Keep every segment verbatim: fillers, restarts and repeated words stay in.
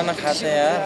ན་ཁ་ཏེ་ཡ།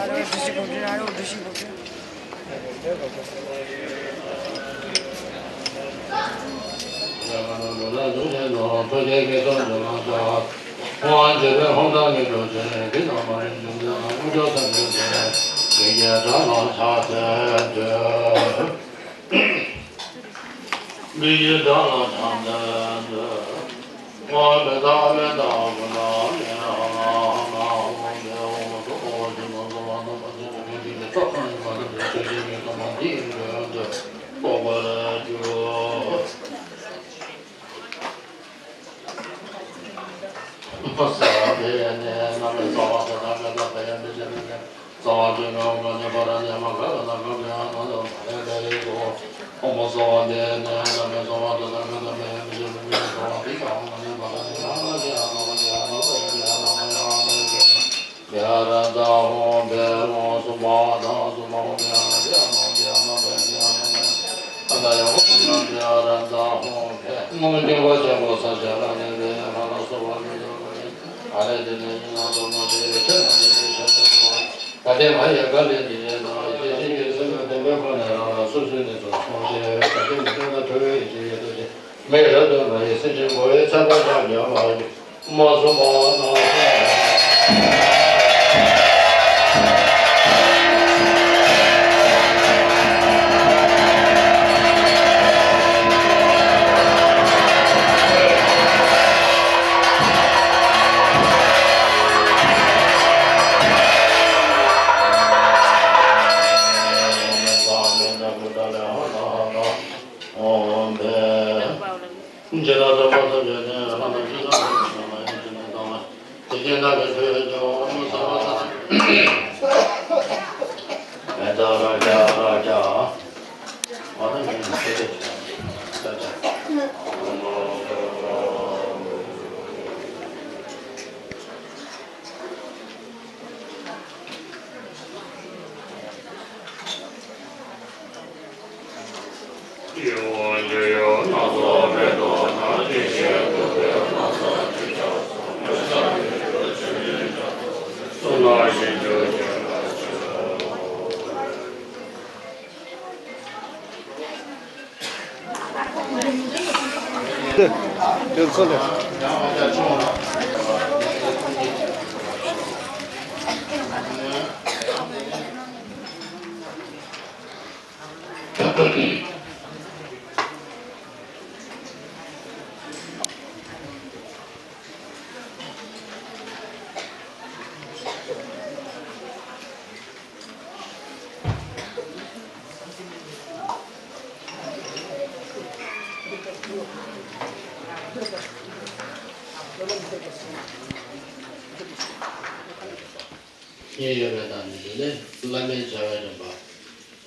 གཉིས་ཡོད་པའི་ནང་ནས་དེ་ནི་བླ་མའི་བྱ་བའི་རིམ་པ།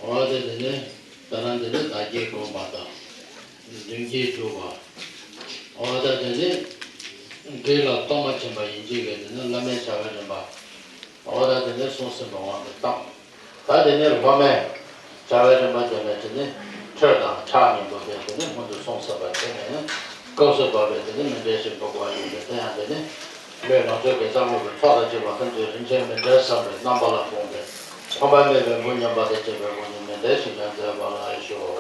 འོ་དེ་དེ་ནི་ད་རང་དེ་ནི་བདག་བསྐྱེད་བསྒོམ་པ་དང་། མདུན་བསྐྱེད་སྒྲུབ་པ། འོ་ད་དེ་ནི་དགེ་ལ་གཏོར་མ་བྱིན་པ་ཡིན་གཅིག་གི་དེ་ནི་བླ་མའི་བྱ་བའི་རིམ་པ། འོ་ད་དེ་ནི་གསུངས་ཟིན་པ་དབང་དུ་བཏང་། ད་དེ་ནས་སློབ་མས་བྱ་བའི་རིམ་པ་དེ་ནས་དེ་ནི་ཁྲོད་དང་ཁྲག་སྙོམས་པོ་དེ་དེ་ནི་སྔོན་དུ་སོང་ཟིན་པ་དེ་ནས་སྐབས་སུ་བབས་པའི་དེ་ནི་མཎྜལ་ཞིག་འབུལ་དགོས་པ་ཡིན་པས། དེ་ཡང་དེ་ནི་ལོས་ང་ཚོའི་དགེ་རྩ་སློབ་པའི་ཚོགས་དང་བཅས་པ་ཐམས་ཅད་རིན་ཆེན་མཎྜལ་བསམ་པའི་རྣམ་པ་ལ་དགོངས་ཏེ། ཁང་པ་སྨེ་བའི་འབུ་མཉམ་པ་དང་བཅས་པའི་སྒོ་ནས་མཎྜལ་ཞིག་ཀྱང་མཛད་པ་ལ་ཞུ།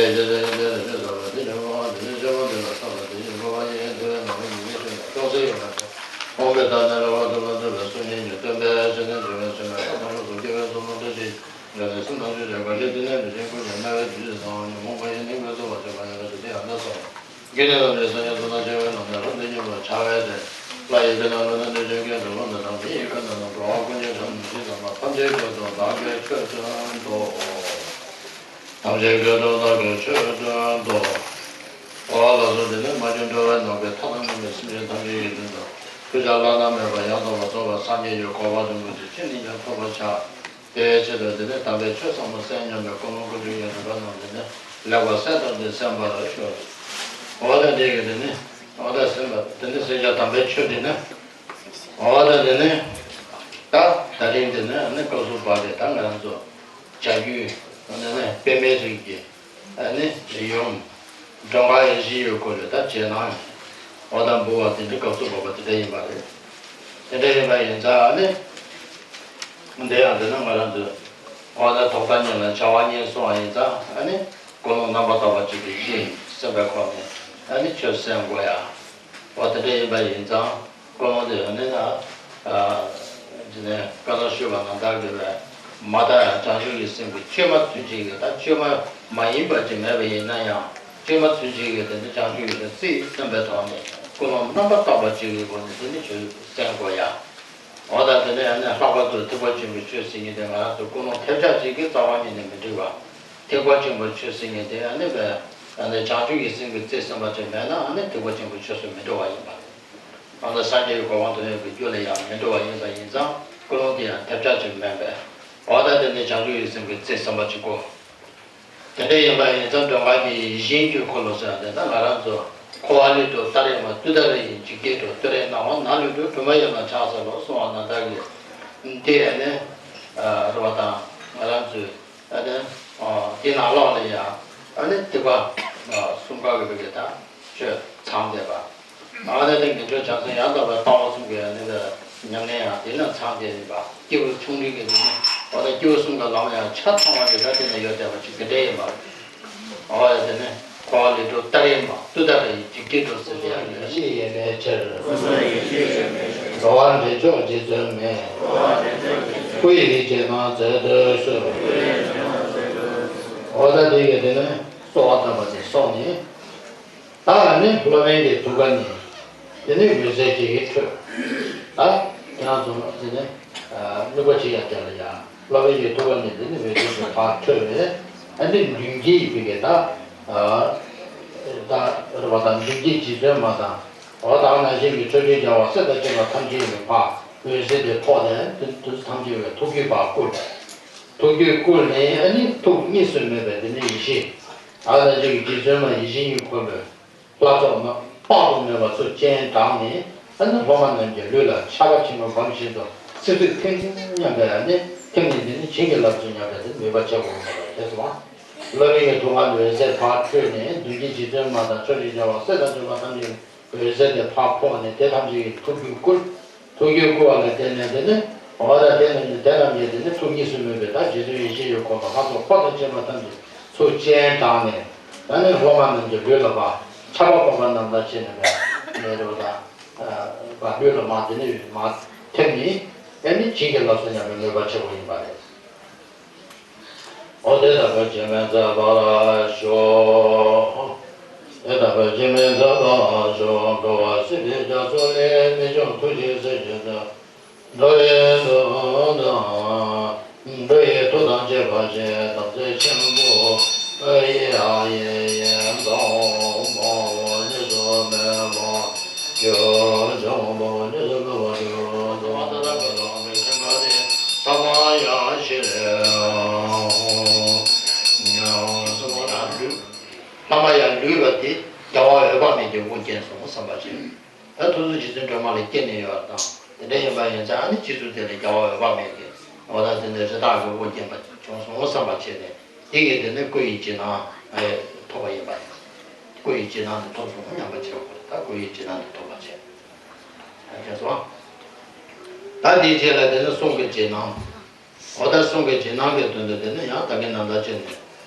རྒྱུད་ནི་ལམ་རིམ་སངས་རྒྱས་ཚོགས་དང་བཅས་པའི་ནང་ནས་རབ་ཏུ་སྙན་པ་ཆགས་པའི་ཉོན་མོངས་པ་ཡི་ནི་ངོས་བཟུང་བ་ཆགས་པ་ཡང་ན་དེ་དེ་ཡང་དག་སོ། རྒྱུད་ནི་ལམ་རིམ་སངས་རྒྱས་ཚོགས་དང་བཅས་པའི་ནང་ནས་རབ་ཏུ་སྙན་པ་ཆགས་པའི་ཚེ། ལྷ་ཡི་སྐད་དང་ཀླུ་དང་གནོད་སྦྱིན་སྐད་དུ་ཀླུ་དང་དང་མི་ཡི་སྐད་དུ་དང་འགྲོ་བ་ཀུན་གྱི་སྒྲ་རྣམས་ཇི་ཙམ་པ་ཐམས་ཅད་སྐད་དུ་བདག་གིས་ཆོས་བསྟན་ཏོ། ཐམས་ཅད་སྐད་དུ་བདག་གིས་ཆོས་བསྟན་ཏོ། འོ་ལགས་སོ། དེ་ནས་མ་གྱུར་འགྲོ་བའི་ནམ་མཁའི་མཐའ་དང་མཉམ་པའི་སེམས་ཅན་ཐམས་ཅད་ཀྱི་དོན་དུ་ཐུགས་བསྐྱེད་བླ་ན་མེད་པ་ཡང་དག་པར་རྫོགས་པའི་སངས་རྒྱས་ཀྱི་གོ་འཕང་དུ་མོས་ཏེ་ཅི་ནས་ཀྱང་ཐོབ་པར་བྱ། དེའི་ཆེད་དུ་དེ་ནས་དམ་པའི་ཆོས་ཟབ་མོ་གསན་སྙམ་པའི་ཀུན་སློང་ཀུན་འདུས་ཀྱི་རིམ་པ་རྣམས་དེ་ནས་ལེགས་པར་གསལ་བཏབ་སྟེ་གསན་པར་ཞུ། འོ་ད་འདི་གི་དེ་ནས་འོ་ད་གསན་པ་དེ་ནས་གསན་བྱ་དམ་པའི་ཆོས་དེ་ནི། འོ་ད་དེ་ནས་ད་ད་རིང་དེ་ནས་ཨ་ནི་སྐབས་སུ་བབས་ཏེ་ད་ང་རང་ཚོ་བྱ་རྒྱུད་ཨ་ནི་ནི་པདྨའི་རིགས་ཀྱི་ཨ་ནི་ཡུམ་མགྲོན་ཁང་གི་བཞི་ཡོད་སྐོར་ལས་ད་རྗེས་གནང་འོ་ད་འབུལ་བ་དེ་འདྲ་སྐབས་སུ་བབས་པ་དེ་འདྲ་ཡིན་པ་རེད། དེ་འདྲ་ཡིན་པ་ཡིན་ཙང་ཨ་ནི་འདི་ཡང་དེ་ནི་ང་རང་ཚོས་འོ་ད་ཐོག་མཐའ་གཉིས་ལ་བྱ་བ་གཉིས་སོང་བ་ཡིན་ཙང་ཨ་ནི་ཀུན་སློང་རྣམ་པར་དག་པ་གཅིག་གི་གཞི་སེམས་པའི་ཁོག་ནས་ཨ་ནི་ཆོས་གསན་དགོས་ཡ། འོ་དེ་འདྲ་ཡིན་པ་ཡིན་ཙང་ཀུན་སློང་དེ་ཡང་ནི་ན། དེ་ནས་བཀའ་སློབ་ཞུས་པ་ནང་ལྟར་དགོས་པས་མ་དག་ཡང་བྱང་ཆུབ་ཀྱི་སེམས་ཀྱི་བཅོས་མ་ཚུན་ཆད་ཀྱི་ད་བཅོས་མ་མ་ཡིན་པ་ཅིག་མེད་པ་ཡིན་ན་ཡང་བཅོས་མ་ཚུན་ཆད་ཀྱི་དེ་ནི་བྱང་ཆུབ་ཀྱི་སེམས་རྩིས་སྟོན་པའི་ཐོག་ནས་ཀུན་སློང་རྣམ་པར་དག་པ་ཅིག་གི་སྒོ་ནས་དེ་ནི་ཆོས་གསན་དགོས་ཡ། འོ་ད་དེ་ནས་ཡང་ནི་ལྷག་པར་དུ་ཐེག་པ་ཆེན་པོའི་ཆོས་ཟེར་མཁན་དེ་ང་རང་ཚོ་ཀུན་སློང་ཐེབས་ཆག་ཅིག་གིས་རྩ་བ་ཉིད་ནས་མི་འགྲིག་པ། ཐེག་པ་ཆེན་པོའི་ཆོས་ཟེར་མཁན་དེ་ཡང་ནི་བས་ཡང་ནི་བྱང་ཆུབ་ཀྱི་སེམས་ཀྱི་རྩིས་ཟིན་པ་ཅིག་མེད་ན་ཡང་ནི་ཐེག་པ་ཆེན་པོའི་ཆོས་སུ་མི་འགྲོ་བ་ཡིན་པ་རེད། ཨ་ནི་སངས་རྒྱས་ཀྱི་གོ་འཕང་དོན་ཡོད་པའི་རྒྱུ་ལ་ཡང་མི་འགྲོ་བ་ཡིན་པ་ཡིན་ཙང་ཀུན་སློང་དེ་ཡང་ཐེབས་ཆག་ཅིག་མིན་པས། འོ་ད་དེ་ནི་བྱང་ཆུབ་ཀྱི་སེམས་ཀྱི་རྩིས་ཟིན་པ་ཅིག་གོ། དེ་འདྲ་ཡིན་པ་ཡིན་ཙང་མགྲོན་ཁང་གི་ཡིད་བཞིན་གྱི་འཁོར་ལོ་ཟེར་བ་དེ་ད་ང་རང་ཚོ་འཁོར་བ་ལས་སྒྲོལ་ཏཱ་རེ་མ་ཏུཏྟཱ་རེ་ཡི་འཇིགས་བརྒྱད་སྒྲོལ་ཏུ་རེ་སྣང་བ་ནང་ལུས་འགྲོ་སྒྲོལ་མ་ཡི་མ་ཆགས་ས་ལོ་གསུང་བ་ན་བདག་གིས་འདི་ཡང་ནི་རེ་བ་དང་ང་རང་ཚོའི། ཨ་ནི། དེ་ནང་ལོགས་ལ་ཡང་། ཨ་ནི་ཐེག་པ། གསུམ་ཀ་གི་བོད་སྐད་དང་ཆོས་ཚང་བསྡད་པ། ཨ་ནི་དེ་ངེས་དོན་རྒྱལ་མཚན་ཡང་དག་པའི་ལྟ་བ་གསུམ་གྱི་ཨ་ནི་ཉམས་ལེན་ཡང་དེ་ནས་ཚང་བསྡད་ཡིན་པ། སྐྱེས་བུ་ཆུང་འབྲིང་གི་དེ་ནི་འོ་ན་སྐྱེས་བུ་གསུམ་གྱི་ལམ་ཡང་ཆ་ཚང་བ་ཞིག་ད་དེ་ནས་ཡོད་བསྡད་པ་ཅིག་དེ་འདྲ་ཡིན་པ། འོ་ཡ་དེ་ནི། འཁོར་བ་ལས་སྒྲོལ་ཏཱ་རེ་མ་ཏུཏྟཱ་རེ་ཡི་འཇིགས་བརྒྱད་སྒྲོལ་ཟེར་ཏེ་ཡང་ཡེ་ཤེས་ཡེ་མེད་ཕྱིར། འགྲོ་བ་འདྲེན་མཆོག་རྗེ་བཙུན་མས། སྐུ་ཡི་རིགས་ཅན་རྣམས་མཛད་དུ་གསོལ། འོ་ད་དེ་གས་དེ་ནི་གསོལ་བ་བཏབ་པ་དེ་སོང་ནས། ད་ནི་སློབ་དཔོན་གྱི་ཐུགས་ཀ་ནས་དེ་ནི་འོད་ཟེར་གྱི་འཕྲོས། ད་ཁྱེད་རང་ཚོ་དེ་ནི་དམིགས་པ་ཅི་ཡང་བརྒྱབ་ལ་ཡ། སློབ་དཔོན་གྱི་ཐུགས་ཀ་ནས་དེ་ནི་འོད་ཟེར་གྱི་ཕར་འཕྲོས་པས། ཨ་ནི་མདུན་བསྐྱེད་ཡི་བི་གེ་ད། ད་རེ་བ་དང་མདུན་བསྐྱེད་རྗེ་བཙུན་མ་དང་། འོ་ད་ནང་བཞིན་གྱི་ཕྱོགས་བཅུའི་རྒྱལ་བ་སྲས་དང་བཅས་པ་ཐམས་ཅད་ཀྱི་ཕར་འོད་ཟེར་དེ་ཕོག་ནས་དེ་དུས་ཐམས་ཅད་ཀྱི་ཐུགས་རྒྱུད་ཕར་བསྐུལ། ཐུགས་རྒྱུད་བསྐུལ་ནས་ཨ་ནི་ཐུགས་གཉིས་སུ་མེད་པའི་དེ་ནི་ཡེ་ཤེས། ཨ་ནང་བཞིན་གྱི་རྗེ་བཙུན་མ་ཡིད་བཞིན་གྱི་འཁོར་ལོའི་ལྷ་ཚོགས་རྣམས་དཔག་ཏུ་མེད་པ་ཚུར་སྤྱན་དྲངས་ནས་ཨ་ནི་སློབ་མ་རྣམས་ཀྱི་ལུས་ལ་ཆར་པ་ཆེན་པོའི་འབུམ་བཞིན་དུ་སིབ་སིབ་ཐིམ་ཐིམ་སྙམ་པའི་ཨ་ནི་ཐིམ་ནས་འདི་ནི་བྱིན་གྱིས་བརླབ་ཚུལ་སྙམ་པའི་དེ་མོས་པ་བྱེད་དགོས་པ་དེ་སོང་། སློབ་དཔོན་གྱི་ཐུགས་ཀ་ནས་འོད་ཟེར་ཕར་འཕྲོས་ནས་མདུན་བསྐྱེད་རྗེ་བཙུན་མ་དང་ཕྱོགས་བཅུའི་རྒྱལ་བ་སྲས་དང་བཅས་པ་ཐམས་ཅད་འོད་ཟེར་དེ་ཕར་ཕོག་ནས་དེ་ཐམས་ཅད་ཀྱི་ཐུགས་རྒྱུད་བསྐུལ། ཐུགས་རྒྱུད་བསྐུལ་བ་ལ་བརྟེན་ནས་དེ་ནི་འོ་ད་དེ་ནི་དེ་རྣམས་ཀྱི་དེ་ནི་ཐུགས་གཉིས་སུ་མེད་པའི་ད་རྗེ་བཙུན་ཡེ་ཤེས་ཀྱི་འཁོར་ལོ་ལྷ་ཚོགས་འཁོར་དང་བཅས་པ་ཐམས་ཅད་ཚུར་སྤྱན་དྲངས་ནས་ད་ནི་སློབ་མ་རྣམས་ཀྱི་ལུས་ལ་ཕར་ཆར་པ་ཕོག་པ་རྣམས་དང་བཅས་ནས་པའི་ནས་རེ་བ་དང་། བ་ལུས་ལ་མར་དེ་ནི་མར་ཐིམ་ནས་ཨེ་ནི་བྱིན་གྱིས་བརླབས་སོ་སྙམ་པའི་མོས་པ་བྱེད་པ་ཡིན་པ་རེད། འོ་དེ་ལྟ་བུའི་བྱིན་མོས་མཛད་པར་ཤོག་དེ་ལྟ་བུའི་བྱིན་མོས་མཛད་པར་ཤོག་འགྲོ་བ་སྲིད་པའི་རྒྱ་མཚོ་ལས་མི་འབྱུང་ཐུགས་རྗེའི་རྩེ་གཅིག་ཏུ། འགྲོ་བའི་དོན་དང་། འགྲོ་བའི་ཐུགས་དམ་བཅས་པ་བཅས་དམ་ཚིག་ཆེན་པོ་ཡི་ཡི་ཡི་དམ་པོ་གཉིས་སུ་མེད་པ་གྱུར་འབྱུང་པོ་གཉིས་སུ་འགྲོ་བ་གྱུར་འགྲོ་བ་ད་ལྟ་བ་དང་མི་མཁྱེན་པ་དེ་ས་མ་ཡ་ཤི་རེ། ལྷ་མ་ཡ་ལུས་པ་དེ་རྒྱལ་བ་འོད་དཔག་མེད་ཀྱི་དབུ་རྒྱན་སོང་བསམ་པ་བྱས། ད་ཐུགས་སྲས་རྗེ་བཙུན་སྒྲོལ་མ་ལ་སྐྱེས་ནས་ཡོད་པ་དང་དེ་འདྲ་ཡིན་པ་ཡིན་ཙང་ཨ་ནི་སྤྱི་གཙུག་དེ་ལ་རྒྱལ་བ་འོད་དཔག་མེད་ཀྱི་འོ་ད་དེ་ནས་རི་དྭགས་ཀྱི་དབུ་རྒྱན་པ་བྱུང་སོང་བསམ་པ་བྱས་ནས་དེ་གིས་དེ་ནས་སྐུ་ཡི་རྗེས་གནང་ཐོབ་པ་ཡིན་པ་རེད། སྐུ་ཡི་རྗེས་གནང་དེ་ཐོབ་སོང་སྙམ་པ་བྱེད་པ་རེད། ད་སྐུ་ཡི་རྗེས་གནང་དེ་ཐོབ་པ་བྱས་བྱས་སོང་། ད་དེའི་རྗེས་ལ་དེ་ནས་གསུང་གི་རྗེས་གནང་། འོ་ད་གསུང་གི་རྗེས་གནང་གི་དོན་དུ་དེ་ནི་ཡང་ད་གིན་ནང་ལྟར་བྱས་ནས་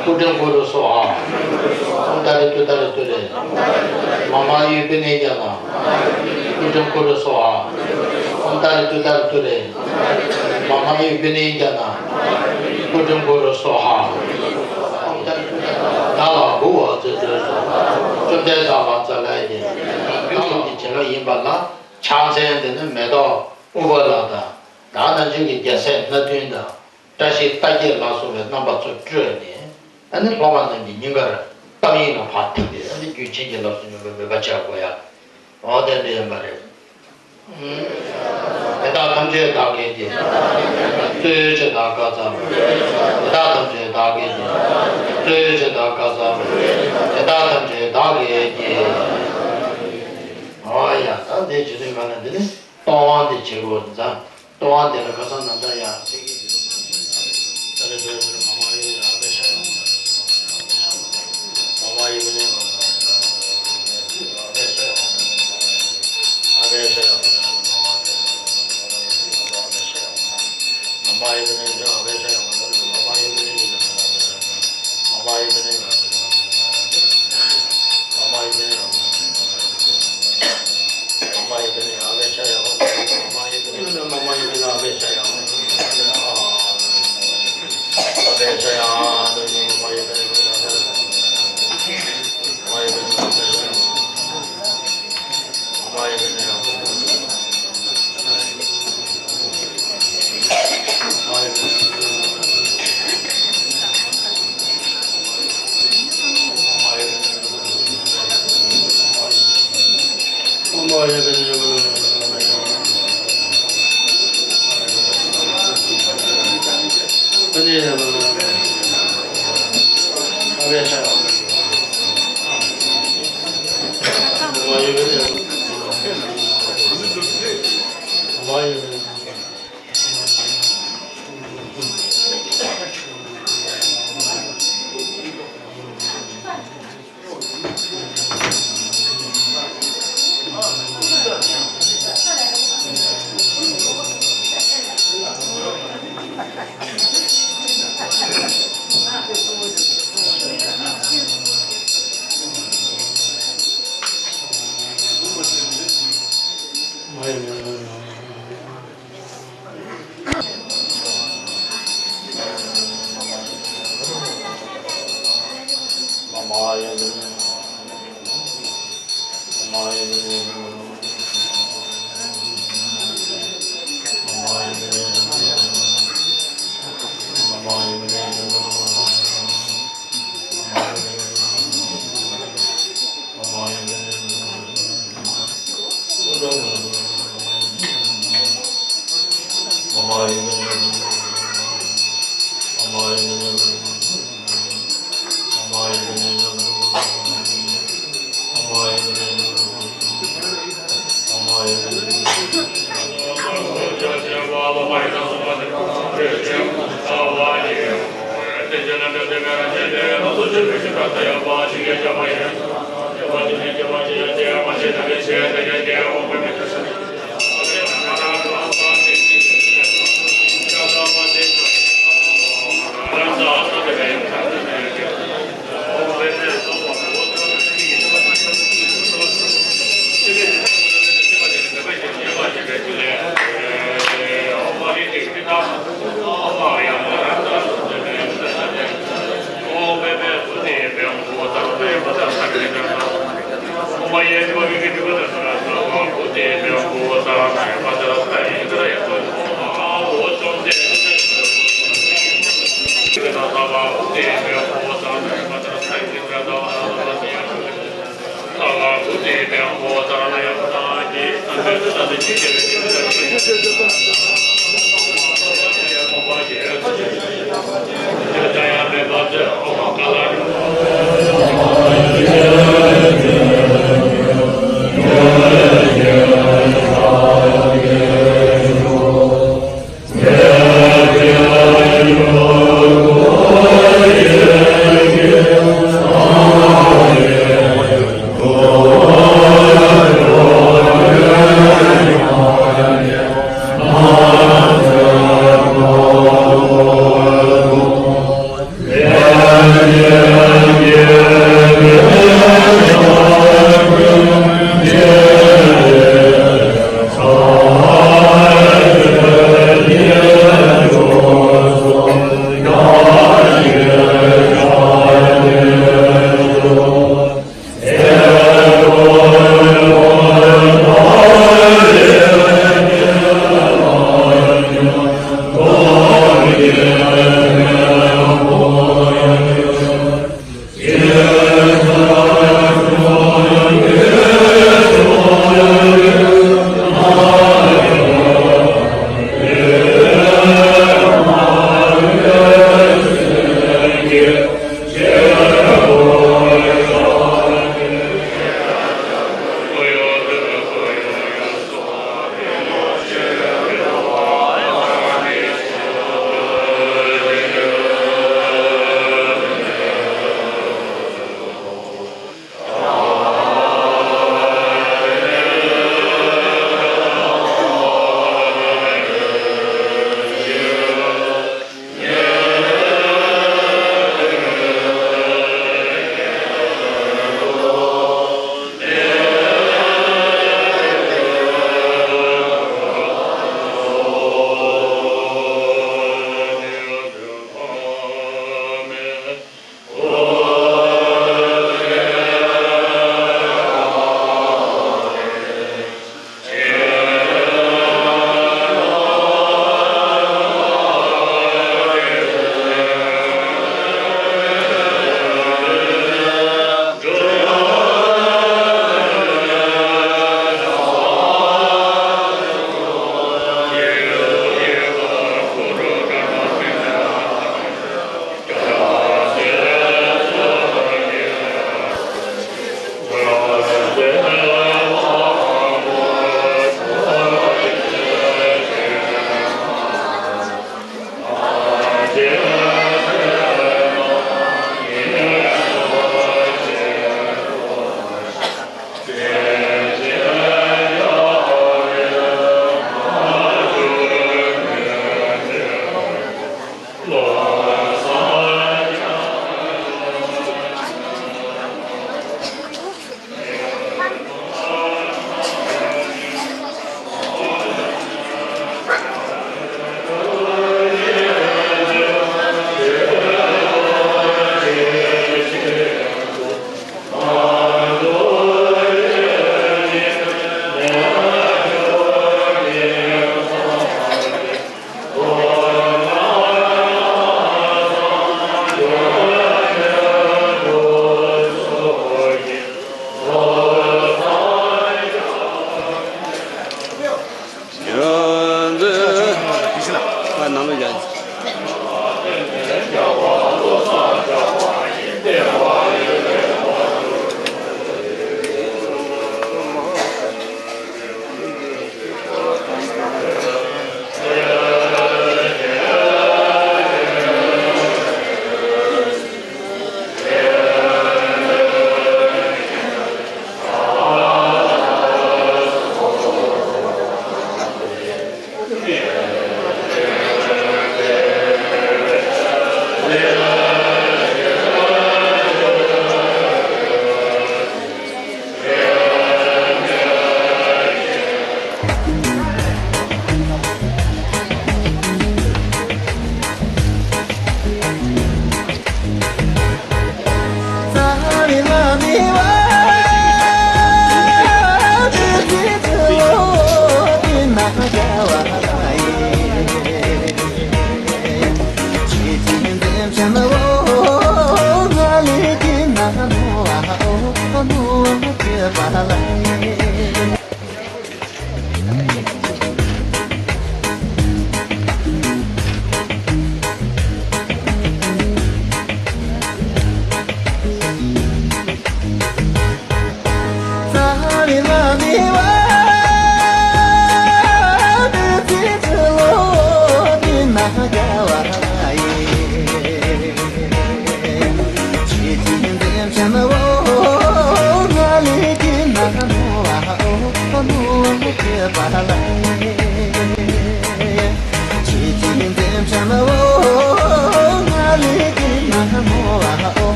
སྐུ་ཕྲེང་གུ་རུ་སྭཱ་ཧཱ། ཨོཾ་ཏཱ་རེ་ཏུཏྟཱ་རེ་ཏུ་རེ། མ་མ་ཡུ་པི་ཎི་ཛྙཱ་ན། སྐུ་ཕྲེང་གུ་རུ་སྭཱ་ཧཱ། ཨོཾ་ཏཱ་རེ་ཏུཏྟཱ་རེ་ཏུ་རེ། མ་མ་ཡུ་པི་ཎི་ཛྙཱ་ན། སྐུ་ཕྲེང་གུ་རུ་སྭཱ་ཧཱ། ཨོཾ་ཏཱ་རེ་ཏུཏྟཱ་རེ། བདག་ལ་མགུ་བ་མཛོད་ཚུལ་སོགས། བཅོམ་ལྡན་འདས་ལ་མཛད་ལས་ཀྱི། བདག་ལ་གི་བྱིན་རླབས་ཡིན་པ་ལ། ཕྱག་མཚན་དེ་ནི་མེ་ཏོག་ཨུཏྤ་ལ་དང་། ད་ནང་བཞིན་གྱི་རྒྱལ་སྲས་སྣ་བདུན་དང་། བཀྲ་ཤིས་རྟགས་བརྒྱད་ལ་སོགས་པའི་རྣམ་པ་ཚོ་སྤྲོས་ནས། ཨ་ནི་སློབ་མ་རྣམས་ཀྱི་སྙིང་གར་གཏམ་ཡིག་ལ་ཕར་ཐིམ་སྟེ། ཨ་ནི་རྒྱུད་བྱིན་གྱིས་བརླབས་སུ་འཇུག་པའི་མོས་པ་བྱ་དགོས་ཡ། འོ་དེ་འདྲ་ཡིན་པ་རེད། དེ་དག་ཐམས་ཅད་བདག་གིས་ཀྱིས། གཙོ་བྱས་བདག་བཀའ་སྩལ་པ། དེ་དག་ཐམས་ཅད་བདག་གིས་ཀྱིས། གཙོ་བྱས་བདག་བཀའ་སྩལ་པ། དེ་དག་ཐམས་ཅད་བདག་གིས་ཀྱིས། འོ་ཡ། ད་འདི་བྱེད་དུས་ག་ལ་འདི་ནི། གཏོང་བ་འདི་བྱེད་དགོས་འཛམ། གཏོང་བ་འདི་ལ་ཁ་སང་ནམ་ཟླ་ཡ།